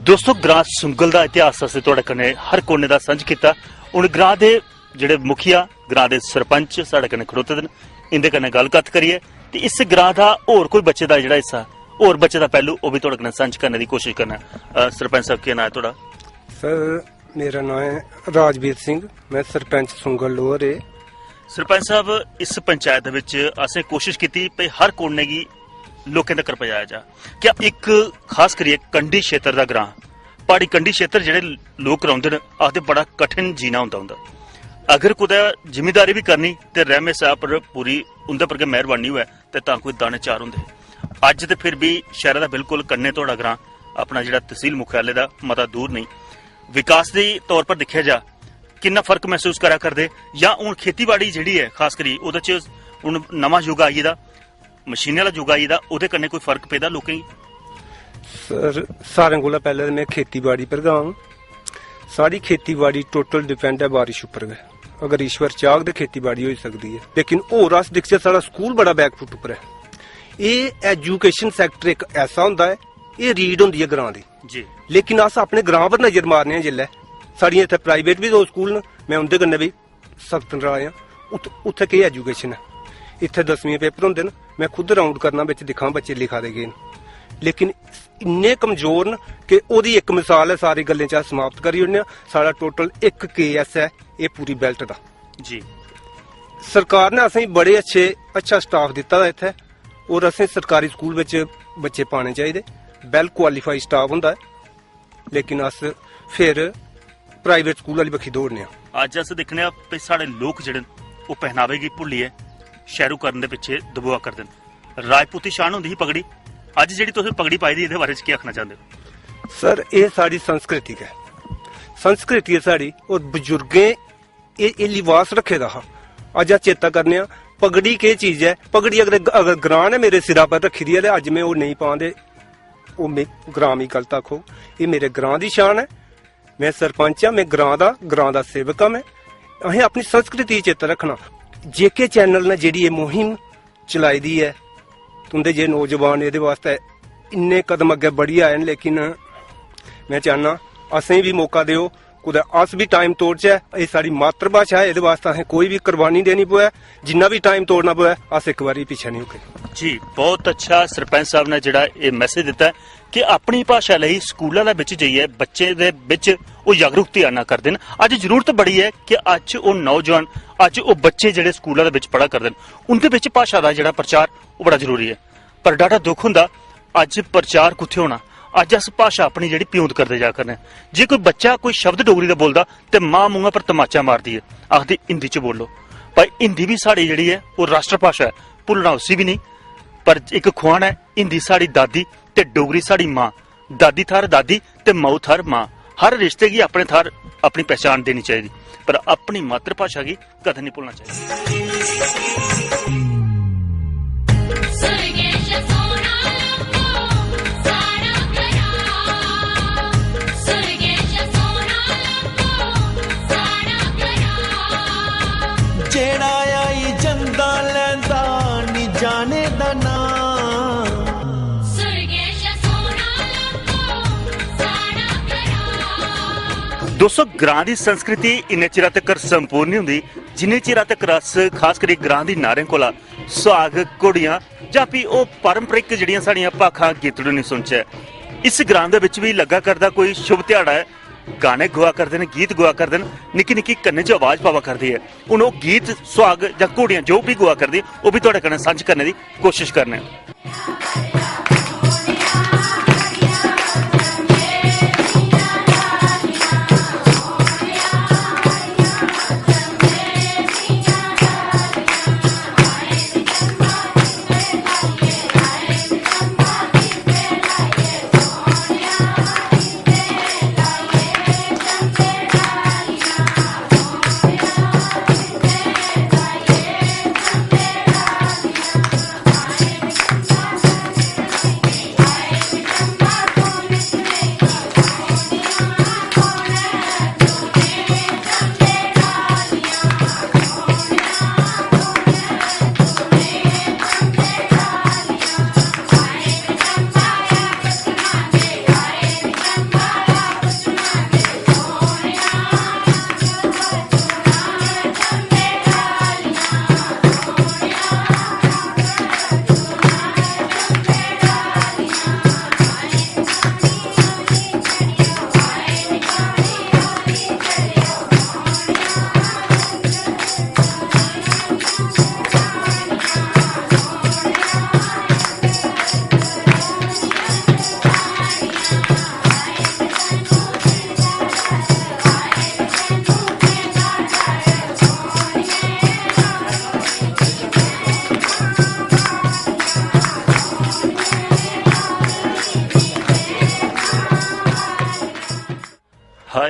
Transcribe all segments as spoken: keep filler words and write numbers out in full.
दोस्तो, ग्रां सुंगल दा इतिहास असें थुआढ़े कन्नै हर कोने दा सांझ कीता। हून ग्रां दे जेह्ड़े मुखिया, ग्रां दे सरपंच साढ़े कन्नै खड़ोते दे न, इंदे कन्नै गल्ल कत्थ करियै ते इस ग्रां दा होर कोई बच्चे दा जेह्ड़ा हिस्सा, होर बच्चे दा पैह्लू, ओह् बी थुआढ़े कन्नै सांझ करने दी कोशिश करना। अ, सरपंच साहब, केह् नांऽ ऐ थुआढ़ा? सर, मेरा नांऽ ऐ राजवीर सिंह, में सरपंच सुंगल लोअर ऐ। सरपंच साहब, इस पंचायत दे बिच असें कोशिश कीती भई हर कोने गी लोकें तगर पजाया जा। क्या इक खास करियै कंढी क्षेत्र दा ग्रां, प्हाड़ी कंढी क्षेत्र जेह्ड़े लोक रौंह्दे न, आखदे बड़ा कठिन जीना होंदा उं'दा। अगर कुतै जिमींदारी बी करनी ते रैह्मे साह्ब पर पूरी उं'दे पर गै मेहरबानी होऐ ते तां कोई दाने चार होंदे। अज्ज ते फिर बी शैह्रा दा बिल्कुल कन्नै थुआढ़ा ग्रां, अपना जेह्ड़ा तसील मुख्यालय दा मता दूर नेईं। विकास दे तौर पर दिक्खेआ जा, किन्ना फर्क मसूस करा करदे, जां हून खेतीबाड़ी जेह्ड़ी ऐ खास करी ओह्दे च हून नमां युग आई गेदा, मशीनें आह्ला युग आई गेदा, ओह्दे कन्नै कोई फर्क पेदा लोकें गी? सर, सारें कोला पैह्लें ते में खेतीबाड़ी पर गै आं। साढ़ी खेतीबाड़ी टोटल डिपेंड ऐ बारिश उप्पर गै। अगर ईश्वर चाह्ग ते खेतीबाड़ी होई सकदी ऐ, लेकिन होर अस दिखचै, साढ़ा स्कूल बड़ा बैकफुट उप्पर ऐ। एह् एजुकेशन सैक्टर इक ऐसा होंदा ऐ, एह् रीढ़ होंदी ऐ ग्रां दी। जी। लेकिन अस अपने ग्रां पर नजर मारने आं जिसलै, साढ़ियां इत्थै प्राइवेट बी दो स्कूल न, में उं'दे कन्नै बी सख्त नराज आं। उत्थ-, उत्थै केह् एजुकेशन ऐ? इत्थै दसमीं दे पेपर होंदे न, में खुद राउंड करना, बिच दिक्खां बच्चे लिखा दे केह् न। लेकिन इन्ने कमजोर न कि ओह्दी इक मिसाल ऐ, सारी गल्लें च अस समाप्त करी ओड़ने आं। साढ़ा टोटल इक केएएस ऐ एह् पूरी बेल्ट दा। जी। सरकार ने असेंगी बड़े अच्छे, अच्छा स्टाफ दित्ता दा इत्थै, और असें सरकारी स्कूल बिच बच्चे पाने चाहिदे। वैल क्वालीफाइड स्टाफ होंदा ऐ, लेकिन अस फिर प्राइवेट स्कूल आह्ली बक्खी दौड़ने आं। अज्ज अस दिक्खने आं कि साढ़े लोक जेह्ड़े न, ओह् पहनावे गी भुल्लियै शैह्रूकरण दे पिच्छे दबोआ करदे न। राजपूती शान होंदी ही पगड़ी, अज्ज जेह्ड़ी तुसें पगड़ी पाई दी, एह्दे बारे च केह् आखना चांह्दे ओ? सर, एह् साढ़ी संस्कृति ऐ, संस्कृति ऐ साढ़ी, और बजुर्गें एह्, एह् लिबास रक्खे दा हा। अज्ज अस चेता करने आं, पगड़ी केह् चीज ऐ? पगड़ी अगर, अगर ग्रां ने मेरे सिरा पर रक्खी दी ऐ ते अज्ज में ओह् नेईं पां ते ओह् मे-, ग्रां मी गलत आखो। एह् मेरे ग्रां दी शान ऐ। में सरपंच आं, में ग्रां दा, ग्रां दा सेवक आं में। असें अपनी संस्कृति गी चेता रक्खना। जेह्के चैनल ने जेह्ड़ी एह् मुहिम चलाई दी ऐ, तुं'दे जे नौजवान एह्दे वास्तै इन्ने कदम अग्गें बढ़ी आए न, लेकिन में चाह्न्नां असें बी मौका देओ, कुतै अस बी टाइम तोड़चै। एह् साढ़ी मातृभाशा ऐ, एह्दे वास्तै असें कोई बी कुर्बानी देनी पवै, जिन्ना बी टाइम तोड़ना पवै, अस इक बारी पिच्छें निं होगे। जी, बहुत अच्छा सरपंच साहब ने जेह्ड़ा एह् मैसेज दित्ता ऐ कि अपनी भाशा लेई स्कूला दे बिच जाइयै बच्चें दे बिच ओह् जागरूकता आना करदे न। अज्ज जरूरत बड़ी ऐ कि अज्ज ओह् नौजवान, अज्ज ओह् बच्चे जेह्ड़े स्कूला दे बिच पढ़ा करदे न, उं'दे बिच भाशा दा जेह्ड़ा प्रचार ओह् बड़ा जरूरी ऐ। पर डाटा दुख होंदा, अज्ज प्रचार कुत्थै होना? अज्ज अस भाशा अपनी जेह्ड़ी प्यूंद करदे जा करने आं। जे कोई बच्चा कोई शब्द डोगरी दा बोलदा ते मां मुंहै पर तमाचा मारदी ऐ, आखदी, "हिंदी च बोलो।" भाई, हिंदी बी साढ़ी जेह्ड़ी ऐ, ओह् राष्ट्र भाशा ऐ, भुल्लना उसी बी नेईं। पर इक खुआन ऐ, हिंदी साढ़ी दादी ते डोगरी साढ़ी मां। दादी थाह्र दादी ते माऊ थाह्र मां। हर रिश्ते गी अपने थाह्र अपनी पहचान देनी चाहिदी, पर अपनी मातृभाशा गी कदें नहीं भुल्लना चाहिदा। जेड़ा आई जंदा लैंदा नी जाने दा नां। दोस्तो, ग्रां दी संस्कृति इन्ने चिरा तकर संपूर्ण नहीं होंदी, जिन्ने चिरा तकर अस खास करियै ग्रां दी नारें कोला सुहाग, घोड़ियां जां फ्ही ओह् पारंपरिक जेह्ड़ियां साढ़ियां भाखां, गीतड़ू नेईं सुनचै। इस ग्रां दे बिच बी लग्गा करदा कोई शुभ ध्याड़ा ऐ, गाने गोआ करदे न, गीत गोआ करदे न, निक्की निक्की कन्नें च आवाज पवा करदी ऐ। हून ओह् गीत, सुहाग जां घोड़ियां जो बी गोआ करदी, ओह् बी थुआढ़े कन्नै सांझ करने दी कोशिश करने आं।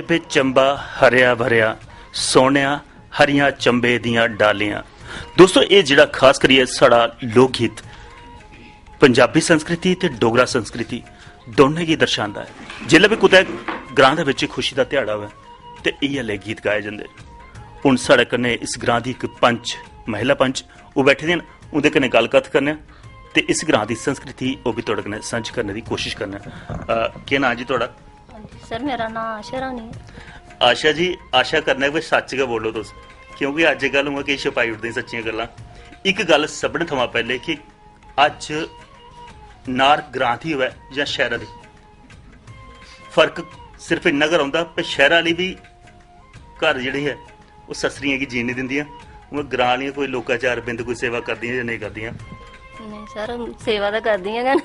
बे चंबा हरेआ भरेआ, सोहनेआ हरियां चंबे दियां डालियां। दोस्तो, एह् जेह्ड़ा खास करियै साढ़ा लोक गीत पंजाबी संस्कृति ते डोगरा संस्कृति दौनें गी दर्शांदा ऐ। जिसलै बी कुतै ग्रां दे बिच खुशी दा ध्याड़ा होऐ ते इ'यै लेह गीत गाए जंदे। हून साढ़े कन्नै इस ग्रां दी इक पंच, महिला पंच, ओह् बैठे दे न, उं'दे कन्नै गल्ल कत्थ करने आं ते इस ग्रां दी संस्कृति ओह् बी थुआढ़े कन्नै सांझी करने दी कोशिश करने आं। अ, केह् नांऽ जी थुआढ़ा? हां जी सर, मेरा नांऽ आशा रानी ऐ। आशा जी, आशा करना कि सच्च गै बोलो तुस, क्योंकि अज्जकल उ'आं किश छपाई ओड़दे सच्चियां गल्लां। इक गल्ल सभनें थमां पैह्ले कि अज्ज नार ग्रां दी होऐ जां शैह्रा दी, फर्क सिर्फ इन्ना गै रौंह्दा कि शैह्रा आह्ली बी घर जेह्ड़ी ऐ ओह् सस्सरियें गी जीन निं दिंदियां। उ'आं ग्रां आह्लियां कोई लोकाचार बिंद कोई सेवा करदियां जां नेईं करदियां? नेईं सर, सेवा ते करदियां गै न।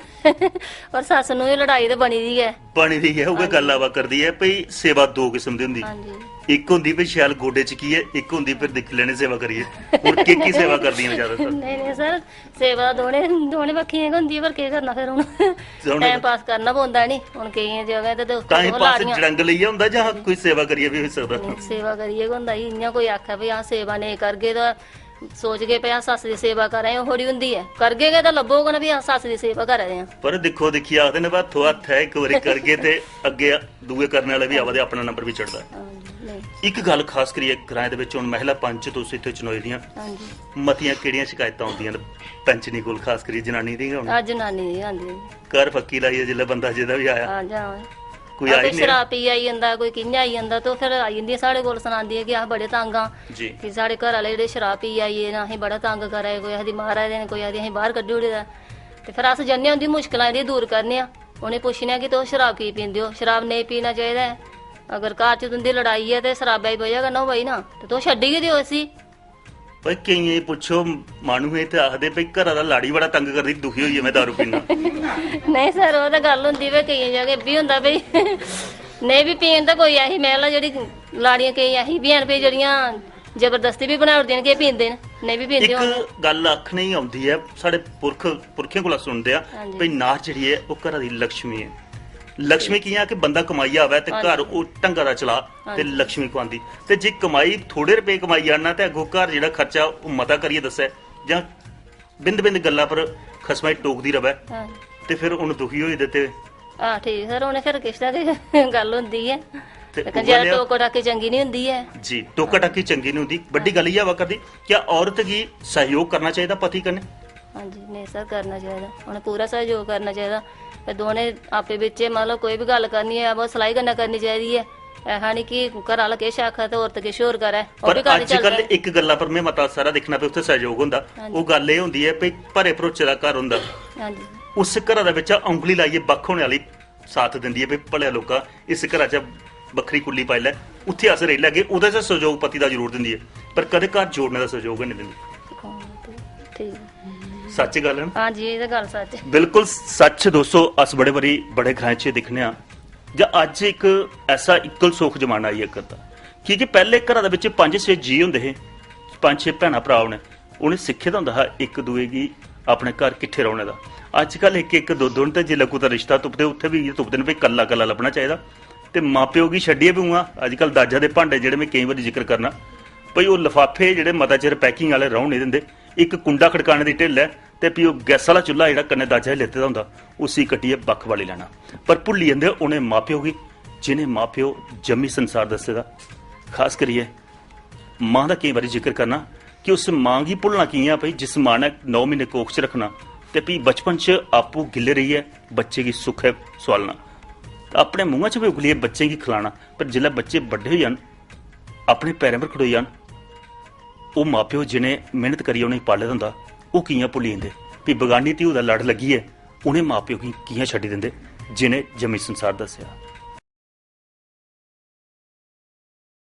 पर सस्स नूंह् दी लड़ाई ते बनी दी गै। बनी दी ऐ, उ'ऐ गल्ल आवा करदी ऐ भई सेवा दो किस्म दी होंदी। हां जी। इक होंदी भई शैल गोडे चुक्कियै, इक होंदी फिर दिक्खी लैने सेवा करियै। हून केह् केह् सेवा करदियां न ज्यादातर? नेईं नेईं सर, सेवा दौनें दौनें बक्खियें गै होंदी ऐ, पर केह् करना फिर हून? दौनें टाइम पास करना पौंदा ऐ नी। हून केइयें जगह ते दोस्तें टाइम कोल पास लाड़ियां जड़ंग लेइयै होंदा जां कोई सेवा करियै बी होई सकदा? नेईं, सेवा करियै गै होंदा जी। इ'यां कोई आखै भई अस सेवा नेईं करगे तां सोचगे भई अस सस्स दी सेवा करा दे आं, ओह् थोड़ी होंदी ऐ। करगे गै तां लब्भोग ना भई अस सस्स दी सेवा करा दे आं। पर दिक्खो दिक्खियै आखदे न भई हत्थो हत्थ ऐ, इक बारी करगे ते अग्गें दूए करने आह्ले बी आवा दे, अपना नंबर बी चढ़दा ऐ। हां जी, नेईं। इक गल्ल खास करियै ग्राएं दे बिच हून महिला पंच तुस इत्थै चनोई दियां, हां जी। मतियां केह्ड़ियां शकैतां औंदियां न पैंचनी कोल, खास करियै जनानी दियां गै होन? हां, जनानी दियां आंदियां। घर पक्की लाइयै जिसलै बंदा जेह्दा बी आया, हां, जां कोई आई कोई निं। शराब पी आई जंदा, कोई कि'यां आई जंदा, ते ओह् फिर आई जंदियां साढ़े कोल, सनांदियां कि अस बड़े तंग आं जी। कि साढ़े घर आह्ले जेह्ड़े शराब पी आई गे न, असें बड़ा तंग करा दे, कोई आखदी मारा दे न, कोई आखदी असें बाहर कड्ढी ओड़े दा। ते फिर अस जन्ने आं उं'दी मुश्कलां जेह्ड़ियां दूर करने आं, उ'नें पुच्छने आं कि तुस शराब की पींदे ओ? शराब नेईं पीना चाहिदा ऐ। अगर घर च तुं'दी लड़ाई ऐ ते शराबै दी बजह कन्नै होआ दी ना, ते तुस छड्डी गै देओ इसी। भाई, केइयें गी पुच्छो, माह्नुएं ते आखदे भाई घरा दा लाड़ी बड़ा तंग करदी, दुखी होइयै में दारू पीना। नेईं सर, ओह् ते गल्ल होंदी भाई, केइयें जगह एह् बी होंदा भाई, नेईं बी पीन ते कोई ऐसी महिला जेह्ड़ी, लाड़ियां केईं ऐसी बी हैन भाई जेह्ड़ियां जबरदस्ती बी बनाई ओड़दियां न कि एह् पींदे न, नेईं बी पींदे इक होन। गल्ल आखने गी औंदी ऐ, साढ़े पुरख पुरखें कोला सुनदे आ, हां जी। भाई नार जेह्ड़ी ऐ ओह् घरा दी लक्ष्मी ऐ। लक्ष्मी कि'यां कि बंदा कमाइयै आवै ते हां घर जी। ओह् ढंगा दा चला हां ते जी। लक्ष्मी खुआंदी। ते जे कमाई थोड़े रपेऽ कमाई आना ते अग्गों घर जेह्ड़ा खर्चा ओह् मता करियै दस्सै जां बिंद बिंद गल्ला पर खसमा गी टोकदी रवै हां। ते फिर उन दुखी होई दे ते हां, ठीक सर, उ'नें फिर किश ना किश गल्ल होंदी ऐ। ते लेकिन उ'ऐ ज्यादा नेहा टोको टाकी चंगी निं होंदी ऐ। जी, टोका टाकी चंगी निं होंदी। बड्डी गल्ल इ'यै आवा करदी, क्या औरत गी सैह्योग करना चाहिदा पति कन्नै? हां जी, नेईं सर, करना चाहिदा, उ'नें पूरा सैह्योग करना चाहिदा। ते दोनें आपे बिच्चे, मतलब, कोई बी गल्ल करनी होऐ, बस सलाई कन्नै करनी चाहिदी ऐ। ऐसा निं कि घरा आह्ला किश आखै ते औरत किश होर करै, ओह् पर बी घर अज्जकल चलदा ऐ। इक गल्ला पर में मता सारा दिक्खना पे उत्थै सैह्योग होंदा। हां जी। ओह् गल्ल एह् होंदी ऐ भई भरे भरोचे दा घर होंदा। हां जी। उस घरा दे बिच्चा औंगली लाइयै बक्ख होने आह्ली साथ दिंदी ऐ भई भलेआ लोका इस घरा च बक्खरी कुल्ली पाई लै, उत्थै अस रेही लैगे। ओह्दे च सैह्योग पति दा जरूर दिंदी ऐ, पर कदें घर जोड़ने दा सैह्योग गै निं दिंदी। ठीक। सच्च गल्ल ऐ ना? हां जी, एह् ते गल्ल सच्च ऐ। बिल्कुल सच्च दोस्तो, अस बड़े बारी बड़े ग्राएं च दिक्खने आं जे अज्ज इक ऐसा इक्कल सोख जमाना आई करदा, की के पैह्ले घरा दे बिच पंज छे जी होंदे हे, पंज छे भैनां भ्राऽ होने, उ'नें सिक्खे दा होंदा हा इक दूए गी अपने घर किट्ठे रौह्ने दा। अज्जकल इक इक दो दो न, ते जिसलै कुतै रिश्ता तुपदे उत्थै बी इ'यै तुपदे न भई कल्ला कल्ला लब्भना चाहिदा। ते मां प्यो गी छड्डियै बी उ'आं अज्जकल दाजा दे भांडे जेह्ड़े में केईं बारी जिक्र करना भई ओह् लफाफे जेह्ड़े मता चिर packing आह्ले रौह्न नेईं दिंदे, इक कुंडा खड़काने दी ढिल्ल ऐ ते फ्ही ओह् गैसा आह्ला चुल्हा जेह्ड़ा कन्नै दाजा च लेते दा होंदा उसी कट्टियै बक्ख बाली लैना। पर भुल्ली जंदे उ'नें मां प्यो गी जि'नें मां प्यो जम्मी संसार दस्से दा। खास करियै मां दा केईं बारी जिक्र करना कि उस मां गी भुल्लना कि'यां भई जिस मां ने नौ म्हीने कोख च रक्खना ते फ्ही बचपन च आपूं गिल्ले रेहियै बच्चे गी सुक्खै सोआलना ते अपने मुंहै च बी उगलियै बच्चें गी खलाना, पर जिसलै बच्चे बड्डे होई जान, अपने पैरें पर खड़ोई जान, ओह् मां प्यो जि'नें मेह्नत करियै उ'नेंगी पाले दा होंदा, ओह् कि'यां भुल्ली जंदे? फ्ही बगानी धियू दा लड़ लग्गियै उ'नें मां प्यो गी कि'यां छड्डी दिंदे जि'नें जम्मी संसार दस्सेआ?